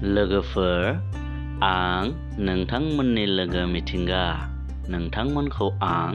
लोगोफोर, आं नोंथांमोननि लोगो मिथिंगा। नोंथांमोनखौ आं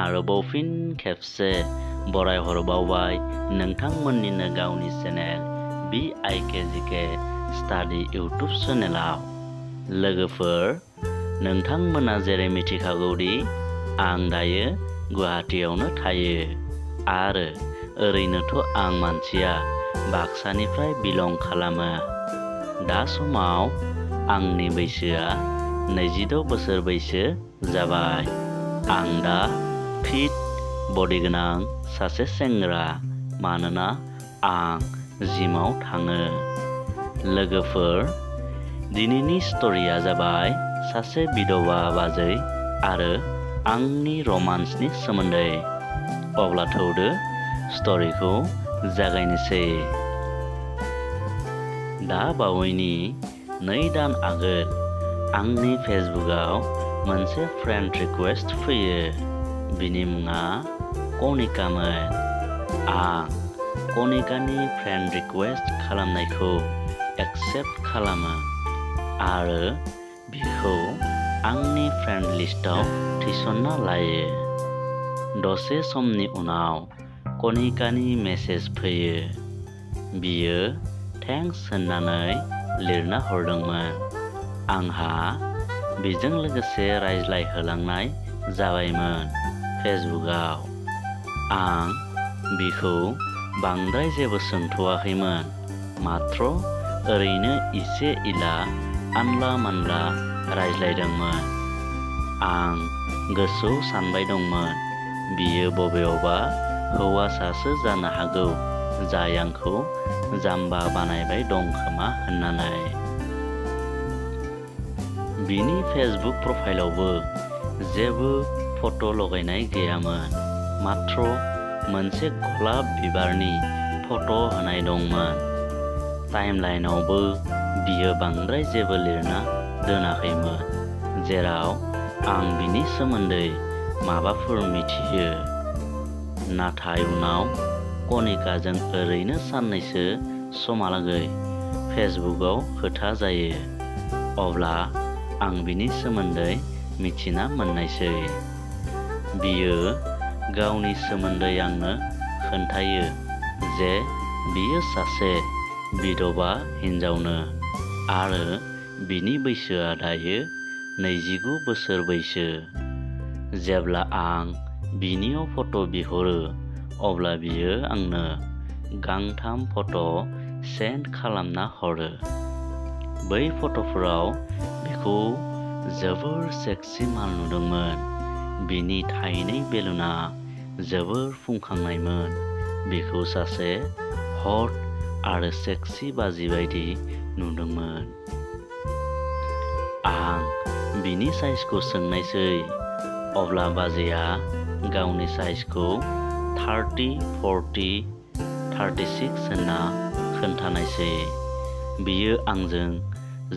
आरोबाव फिन खेबसे बरायहरबावबाय नोंथांमोननिनो गावनि चेनेल BIKGK स्टाडि इउटुब चेनेलाव। लोगोफोर, नोंथांमोना जेरै मिथिखागौदि आं दायो गुवाहाटीयावनो थायो आरो ओरैनोथ' आं मानसिया बाक्सानिफ्राय बिलं खालामो। दा समाव आंनि बैसोआ 26 बोसोर बैसो जाबाय। आं दा फिट बडि गोनां सासे सेंग्रा, मानोना आं जिमाव थाङो। लोगोफोर, दिनैनि स्ट'रिया जाबाय सासे बिधवा बाजै आरो आंनि रमान्सनि सोमोन्दै। अब्ला थौदो स्ट'रिखौ जागायनोसै। दा बावैनि 2 दान आगोल आंनि फेसबुकआव मोनसे फ्रेन्ड रिकुवेस्ट फैयो। बिनि मुङा कनिकामोन। आं कनिकानि फ्रेन्ड रिकुवेस्ट खालामनायखौ एक्सेप्ट खालामो आरो बिखौ आंनि फ्रेन्ड लिस्टआव थिसनना लायो। दसे समनि उनाव कनिकानि मेसेज फैयो। बियो थेंक्स होननानै लिरना हरदोंमोन। आंहा बिजों लोगोसे रायज्लायहोलांनाय जाबायमोन फेसबुकआव। आं बिखौ बांद्राय जेबो सोंथ'वाखैमोन, माथ्र' ओरैनो इसे इला आनला मानला रायज्लायदोंमोन। आं गोसोआव सानबाय दंमोन, बियो बबेयावबा हौवासासो जानो हागौ जाय आंखौ जाम्बा बानायबाय दं खोमा होननानै। बिनि फेसबुक प्रफाइलावबो जेबो फट' लगायनाय गैयामोन, माथ्र' मोनसे गलाब बिबारनि फट' होनाय दंमोन। टाइमलाइनावबो बियो बांद्राय जेबो लिरना दोनाखैमोन जेराव आं बिनि सोमोन्दै माबाफोर मिथियो। नाथाय उनाव कनिकाजों ओरैनो साननैसो समहालागै फेसबुकआव खोथा जायो। अब्ला आं बिनि सोमोन्दै मिथिना मोननायसै। बियो गावनि सोमोन्दै आंनो खोन्थायो जे बियो सासे बिधवा हिनजावनो आरो बिनि बैसोआ दायो 29 बोसोर बैसो। जेब्ला आं बिनियाव फट' बिहरो अब्ला बियो आंनो गांथाम फट' सेन्ड खालामना हरो। बै फट'फोराव बिखौ जोबोर सेक्सि माल नुदोंमोन। बिनि थाइनै बेलुना जोबोर फुंखांनायमोन। बिखौ सासे हट आरो सेक्सि बाजै बायदि नुदोंमोन। आं बिनि साइजखौ सोंनायसै, अब्ला बाजैया गावनि साइजखौ 30, 40, 36 होनना खोन्थानायसै। बियो आंजों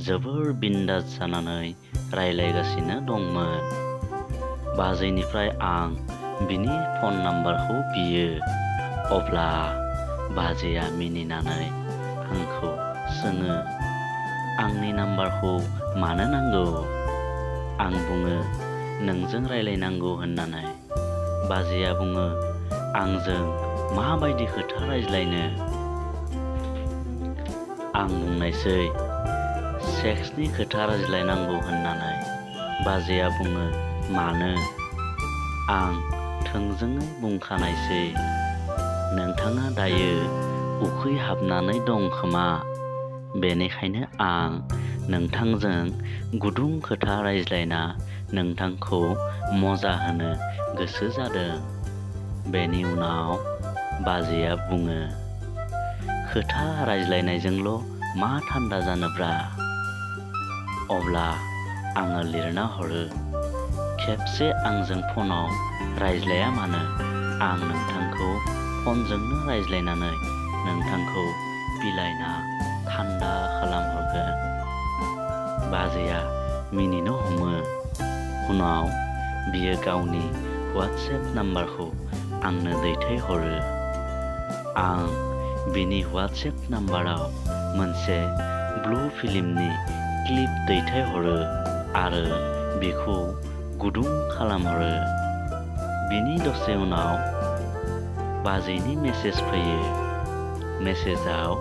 जोबोर बिन्दास जानानै रायलायगासिनो दंमोन। बाजैनिफ्राय आं बिनि फन नाम्बारखौ बियो। अब्ला बाजैया मिनिनानै आंखौ सोङो, आंनि नाम्बारखौ मानो नांगौ? आं बुङो, नोंजों रायलायनांगौ होननानै। बाजैया बुङो, आंजों माबायदि खोथा रायज्लायनो? आं बुंनायसै, सेक्सनि खोथा रायज्लायनांगौ होननानै। बाजैया बुङो, मानो? आं थोंजोङै बुंखानायसै, नोंथाङा दायो उखैहाबनानै दं खोमा, बेनिखायनो आं नोंथांजों गुदुं खोथा रायज्लायना नोंथांखौ मजा होनो गोसो जादों। बेनि उनाव बाजैया बुङो, खोथा रायज्लायनायजोंल' मा थान्दा जानोब्रा? अब्ला आङो लिरना हरो, खेबसे आंजों फनाव रायज्लाया मानो? आं नोंथांखौ फनजोंनो रायज्लायनानै नोंथांखौ बिलाइना थान्दा खालामहरगोन। बाजैया मिनिनो हमो। उनाव बियो गावनि वाट्सएप नाम्बारखौ आंनो दैथायहरो। आं बिनि वाट्सएप नाम्बाराव मोनसे ब्लु फिल्मनि क्लिप दैथायहरो आरो बिखौ गुदुं खालामहरो। बिनि दसे उनाव बाजैनि मेसेज फैयो। मेसेजाव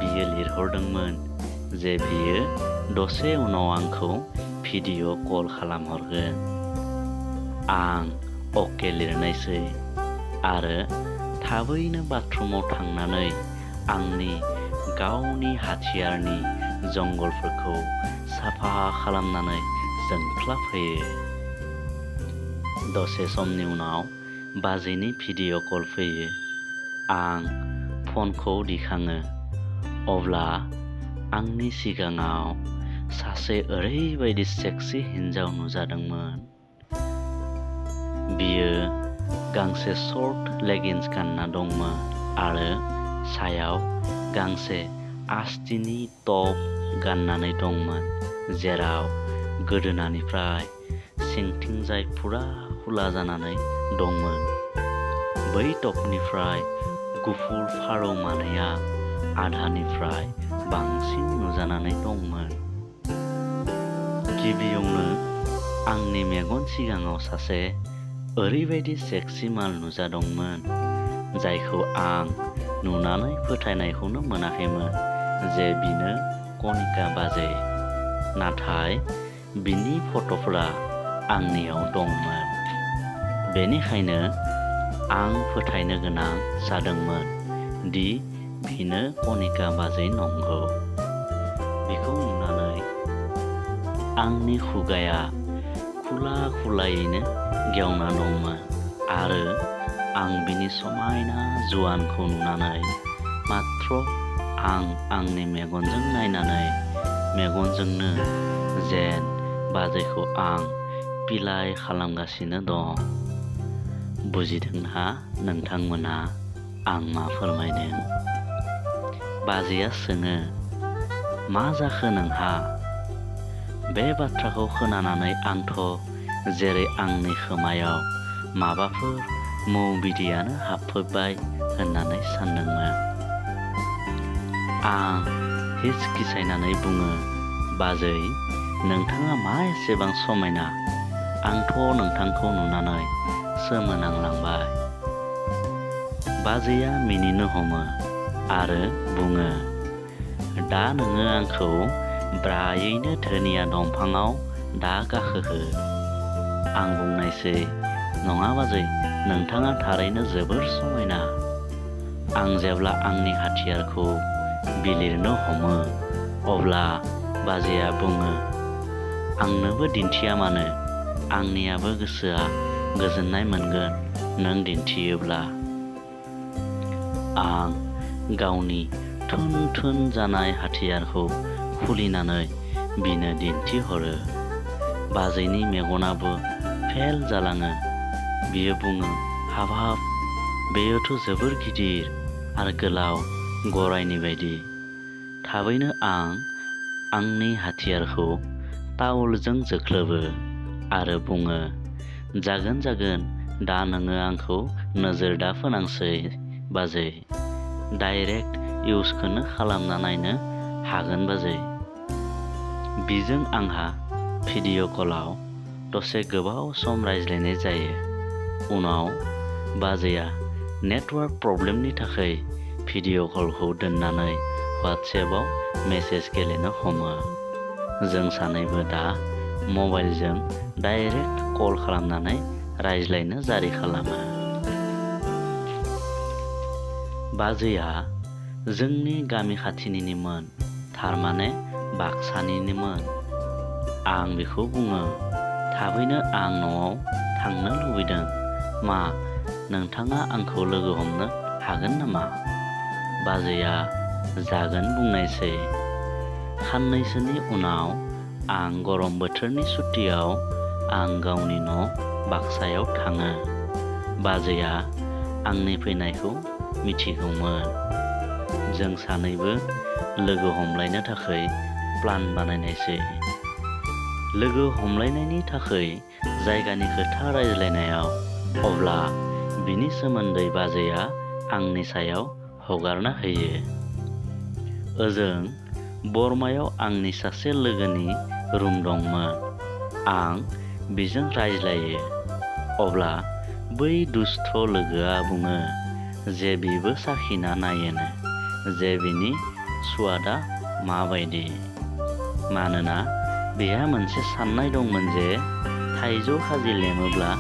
बियो लिरहरदोंमोन जे बियो दसे उनाव आंखौ भिडिअ कल खालामहरगोन। आं अके लिरनायसै आरो थाबैनो बाथरुमाव थांनानै आंनि गावनि हाथियारनि जंगलफोरखौ साफा खालामनानै जोंख्लाबहोयो। दसे समनि उनाव बाजैनि भिडिअ कल फैयो। आं फनखौ दिखाङो। अब्ला आंनि सिगाङाव सासे ओरैबायदि सेक्सि हिन्जाव नुजादोंमोन। बियो गांसे शर्ट लेगिंस गानना दंमोन आरो सायाव गांसे आस्थिनि टप गाननानै दंमोन, जेराव गोदोनानिफ्राय सिंथिंजाय फुरा खुला जानानै दंमोन। बै टपनिफ्राय गुफुर फारौ मानैया आधानिफ्राय बांसिन नुजानानै दंमोन। गिबियावनो आंनि मेगन सिगाङाव सासे ओरैबायदि सेक्सि माल नुजादोंमोन, जायखौ आं नुनानै फोथायनायखौनो मोनाखैमोन जे बिनो कनिका बाजै। नाथाय बिनि फट'फोरा आंनियाव दंमोन। बेनिखायनो आं फोथायनो गोनां जादोंमोन दि बिनो कनिका बाजै नंगौ। बिखौ नुनानै आंनि खुगाया खुला-खुलायैनो गेवना दंमोन आरो आं बिनि समायना जुवानखौ नुनानै मात्र आं आंनि मेगनजों नायनानै मेगनजोंनो जेन बाजैखौ आं पिलाय खालामगासिनो दं। बुजिदोंना नोंथांमोना आं मा फोरमायदों? बाजैया सोङो, मा जाखो नोंहा? बे बाथ्राखौ खोनानानै आंथ' जेरै आंनि खोमायाव माबाफोर मौ बिदैयानो हाबफैबाय होननानै सानदोंमोन। आं हिचकिचायनानै बुङो, बाजै, नोंथाङा मा एसेबां समायना। आंथ' नोंथांखौ नुनानै सोमोनांलांबाय। बाजैया मिनिनो हमो आरो बुङो, दा नोङो आंखौ ब्रायैनो धोनिया दंफाङाव दा गाखोहो। आं बुंनायसै, नङा बाजै, नोंथाङा थारैनो जोबोर समायना। आं जेब्ला आंनि हाथियारखौ बिलिरनो हमो, अब्ला बाजैया बुङो, आंनोबो दिन्थिया मानो? आंनियाबो गोसोआ गोजोननाय मोनगोन नों दिन्थियोब्ला। आं गावनि थुन-थुन जानाय हाथियारखौ खुलिनानै बिनो दिन्थिहरो। बाजैनि मेगनाबो फेल जालाङो। बियो बुङो, हाबाब, बेयोथ' जोबोर गिदिर आरो गोलाव गरायनि बायदि। थाबैनो आं आंनि हाथियारखौ तावलजों जोख्लोबो आरो बुङो, जागोन जागोन, दा नोङो आंखौ नोजोर दा फोनांसै बाजै। डाइरेक्ट इउजखौनो खालामना नायनो हागोन बाजै। बिजों आंहा भिडिअ कलाव दसे गोबाव सम रायज्लायनाय जायो। उनाव बाजैया नेटवार्क प्रब्लेमनि थाखाय भिडिअ कलखौ दोननानै वाट्सएपआव मेसेज गेलेनो हमो। जों सानैबो दा मबाइलजों डाइरेक्ट कल खालामनानै रायज्लायनो जारि खालामो। बाजैया जोंनि गामि खाथिनिनोमोन, थारमाने बाक्सानिनोमोन। आं बिखौ बुङो, थाबैनो आं न'आव थांनो लुबैदों। मा नोंथाङा आंखौ लोगो हमनो हागोन नामा? बाजैया जागोन बुंनायसै। साननैसोनि उनाव आं गरम बोथोरनि सुट्टियाव आं गावनि न' बाक्सायाव थाङो। बाजैया आंनि फैनायखौ मिथिगौमोन। जों सानैबो लोगो हमलायनो थाखाय प्लान बानायनायसै। लोगो हमलायनायनि थाखाय जायगानि खोथा रायज्लायनायाव अब्ला बिनि सोमोन्दै बाजैया आंनि सायाव हगारना होयो। ओजों बरमायाव आंनि सासे लोगोनि रुम दंमोन। आं बिजों रायज्लायो। अब्ला बै दुस्थ लोगोआ बुङो जे बिबो साखिना नायोनो जे बिनि सुवादा माबायदि। मानोना बेहा मोनसे साननाय दंमोन जे थाइजौ खाजि लेमोब्ला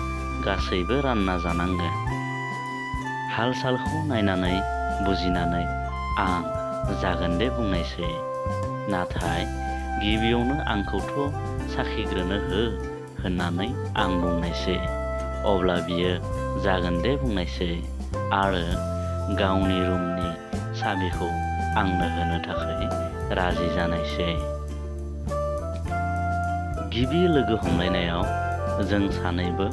गासैबो रानना जानांगोन। हाल-सालखौ नायनानै बुजिनानै आं जागोन दे बुंनायसै। नाथाय गिबियावनो आंखौथ' साखिग्रोनो हो होननानै आं बुंनायसै। अब्ला बियो जागोन दे बुंनायसै आरो गावनि रुमनि साबिखौ आंनो होनो थाखाय राजि जानायसै। गिबि लोगो हमलायनायाव जों सानैबो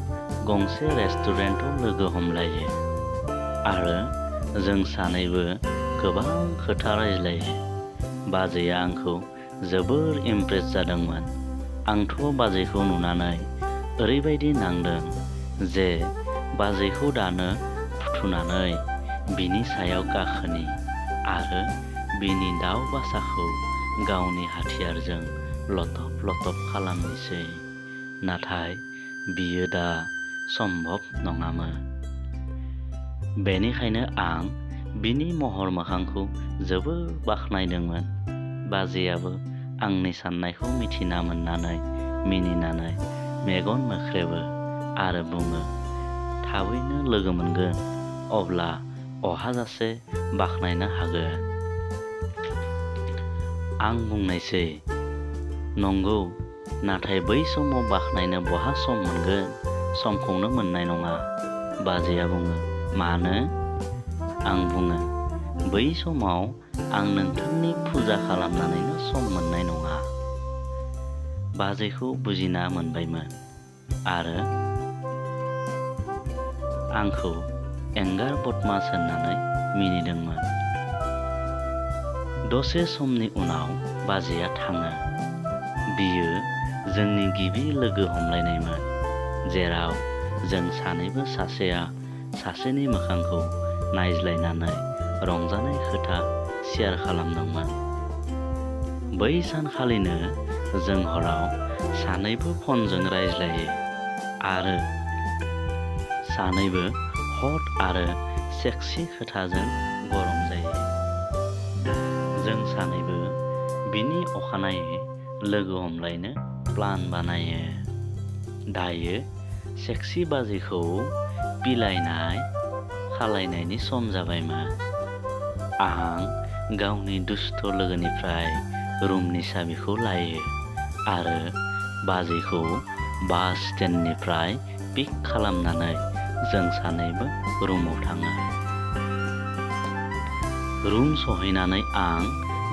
गंसे रेस्टुरेन्टआव लोगो हमलायो आरो जों सानैबो गोबां खोथा रायज्लायो। बाजैया आंखौ जोबोर इमप्रेस जादोंमोन। आंथ' बाजैखौ नुनानै ओरैबायदि नांदों जे बाजैखौ दानो फुथुनानै बिनि सायाव गाखोनि आरो बिनि दाउ बासाखौ गावनि हाथियारजों लथब लथब खालामनोसै। नाथाय बियो दा सम्भब नङामोन। बेनिखायनो आं बिनि महर मोखांखौ जोबोर बाख्नायदोंमोन। बाजैयाबो आंनि साननायखौ मिथिना मोननानै मिनिनानै मेगन मोख्रेबो आरो बुङो, थाबैनो लोगो मोनगोन, अब्ला अहाजासे बाख्नायनो हागोन। आं बुंनायसै, नंगौ, नाथाय बै समाव बाख्नायनो बहा सम मोनगोन, समखौनो मोननाय नङा। बाजैया बुङो, मानो? आं बुङो, बै समाव आं नोंथांनि फुजा खालामनानैनो सम मोननाय नङा। बाजैखौ बुजिना मोनबायमोन आरो आंखौ एंगार बदमास होननानै मिनिदोंमोन। दसे समनि उनाव बाजैया थाङो। बियो जोंनि गिबि लोगो हमलायनायमोन, जेराव जों सानैबो सासेया सासेनि मोखांखौ नायज्लायनानै रंजानाय खोथा शेयार खालामदोंमोन। बै सानखालिनो जों हराव सानैबो फनजों रायज्लायो आरो सानैबो हट आरो सेक्सि खोथाजों गरम जायो। जों सानैबो बिनि अखानायै लोगो हमलायनो प्लान बानायो। दायो सेक्सि बाजैखौ बिलाइनाय खालायनायनि सम जाबायमोन। आं गावनि दुस्थ लोगोनिफ्राय रुमनि साबिखौ लायो आरो बाजैखौ बास स्टेन्डनिफ्राय पिक खालामनानै जों सानैबो रुमाव थाङो। रुम सहैनानै आं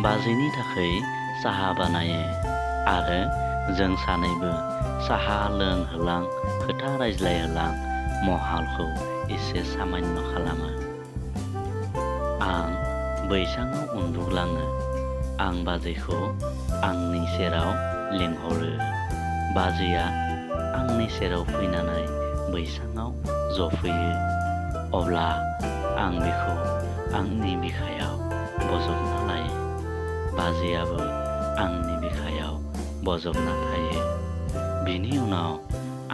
बाजैनि थाखाय साहा बानायो आरो जों सानैबो साहा लोंहोलां खोथा रायज्लायहोलां महालखौ एसे सामान्य खालामो। आं बैसाङाव उन्दुग्लाङो। आं बाजैखौ आंनि सेराव लिंहरो। बाजैया आंनि सेराव फैनानै बैसाङाव जफैयो। अब्ला आं बिखौ आंनि बिखायाव बजबना लायो। बाजैयाबो आंनि बिखायाव बजबना थायो। बिनि उनाव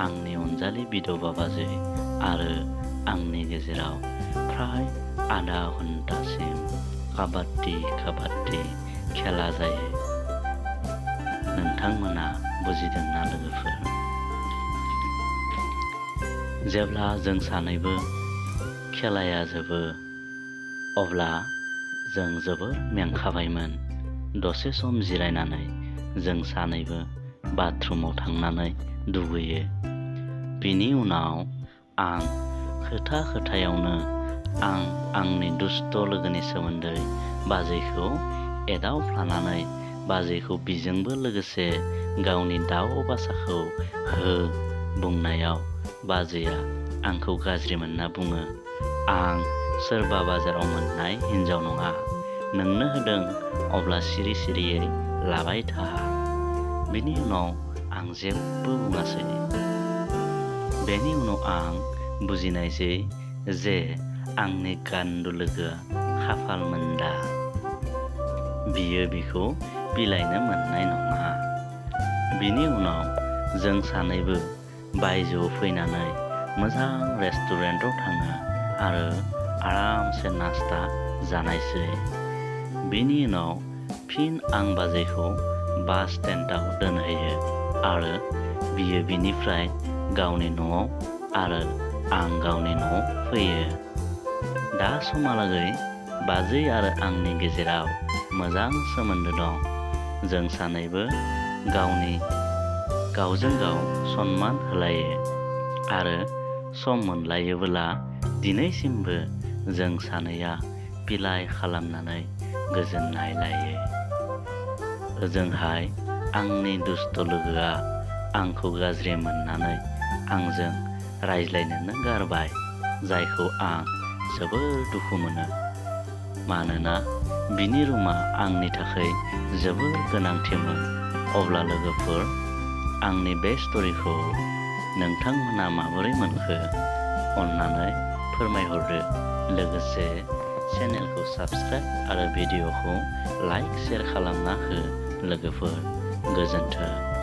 आंनि अनजालि बिदबा बाजै आरो आंनि गेजेराव फ्राय आधा घन्टासिम काबाड्डि खेला जायो। नोंथांमोना बुजिदोंना लोगोफोर? जेब्ला जों सानैबो खेलाया जोबो, अब्ला जों जोबोर मेंखाबायमोन। दसे सम जिरायनानै जों सानैबो बाथरुमाव थांनानै दुगैयो। बिनि उनाव आं खोथायावनो आं आंनि दुस्थ लोगोनि सोमोन्दै बाजैखौ एदावफ्लानानै बाजैखौ बिजोंबो लोगोसे गावनि दाउ बासाखौ हो बुंनायाव बाजैया आंखौ गाज्रि मोनना बुङो, आं सोरबा बाजाराव मोननाय हिनजाव नङा। नोंनो होदों अब्ला सिरि सिरियै लाबाय था। बेनि उनाव आं जेबो बुङासै। बेनि उनाव आं बुजिनायसै जे आंनि गान्दु लोगोआ खाफाल मोनदा। बियो बिखौ बिलाइनो मोननाय नङा। बिनि उनाव जों सानैबो बायजोआव फैनानै मोजां रेस्टुरेन्टाव थाङो आरो आरामसे नास्ता जानायसै। बिनि उनाव फिन आं बाजैखौ बास स्टेन्डआव दोनहैयो आरो बियो बिनिफ्राय गावनि न'आव आरो आं गावनि न'आव फैयो। दा समहालागै बाजै आरो आंनि गेजेराव मोजां सोमोन्दो दं। जों सानैबो गावजों गाव सनमान होलायो आरो सम मोनलायोबोला दिनैसिमबो जों सानैया बिलाइ खालामनानै गोजोननाय लायो। ओजोंहाय आंनि दुस्त लोगोआ आंखौ गाज्रि मोननानै आंजों रायज्लायनोनो गारबाय, जायखौ आं जोबोर दुखु मोनो। मानोना बिनि रुमा आंनि थाखाय जोबोर गोनांथिमोन। अब्ला लोगोफोर, आंनि बे स्ट'रिखौ नोंथांमोना माबोरै मोनखो अन्नानै फोरमायहरदो। लोगोसे चेनेलखौ साबस्क्राइब आरो भिडिअखौ लाइक शेयार खालामना हो लोगोफोर। गोजोन्थों।